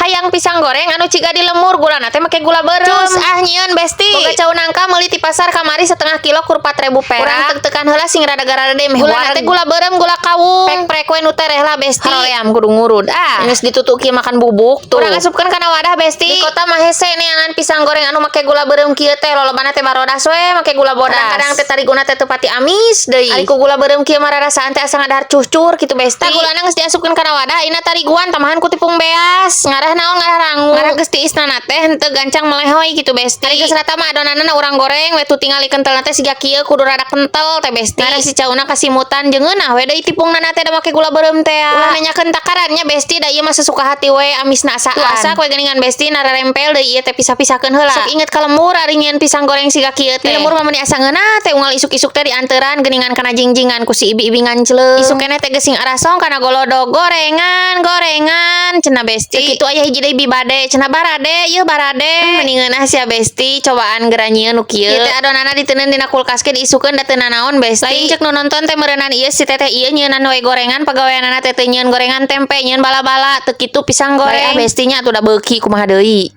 Hayang pisang goreng anu ciga di lembur, gulana teh make gula beureum. Cus ah nyieun, Besti. Boga cau nangka meuli ti pasar kamari setengah kilo kur 4000 perak. Urang tek-tekan heula sing rada garada meh. Gula teh gula beureum, gula kawung. Pek prek we nu tereh lah, Besti. Haroleam kudu ngurud ah. Geus ditutuki makan bubuk tuh. Urang asupkeun kana wadah, Besti. Di kota mah hese neangan pisang goreng anu make gula beureum kieu teh, lolobana teh barodas we make gula bodas. Kadang-kadang teh tariguna teh teu pati amis deui. Ari ku gula beureum kieu mah rarasaan teh asa ngadahar cucur kitu, Besti. Tah, gulana geus diasupkeun kana wadah, ayeuna tariguan tambahan ku tipung beas. Ngarah naon? Ngarah rangu. Ngarah geus tiisna teh henteu gancang melehoy kitu, Besti. Ari geus rata mah adonanna urang goreng we tuh, tingali kentelna teh siga kieu, kudu rada kentel teh, Besti. Ngarah si cauna kasimutan jeung ngeunah we deui tipungna teh da make gula beureum teh. Ulah nanyakeun takarannya, Besti, da ieu mah sesuka hati we amisna asaan. Tuh asak we geuningan, Besti, nararempel deui ieu teh, pisah-pisahkeun heula. Sok inget ka lembur ari nyieun pisang goreng siga kieu teh. Di lembur mah meuni asa ngeunah teh, unggal isuk-isuk teh dianteran geuningan kana jingjingan ku si ibi-ibi ngancleng. Isuk keneh teh gesing arasong kana golodog, "Gorengan, gorengan," cenah, Besti. Teu kitu, aya hiji deui bi bade cenah, "Barade ieu, barade." Meni ngeunah sia, Besti, cobaan geura nyieun nu kieu. Ieu teh adonanna diteundeun dina kulkas ke diisukeun da teu nanaon, Besti. Lain cek nu nonton teh meureunnan ieu si teteh ieu nyieunnan we gorengan, pagaweanana teh teu nyieun gorengan tempe, nyieun bala-bala, teu kitu pisang goreng. Bae ah, Bestinya atuh da beuki kumaha deui.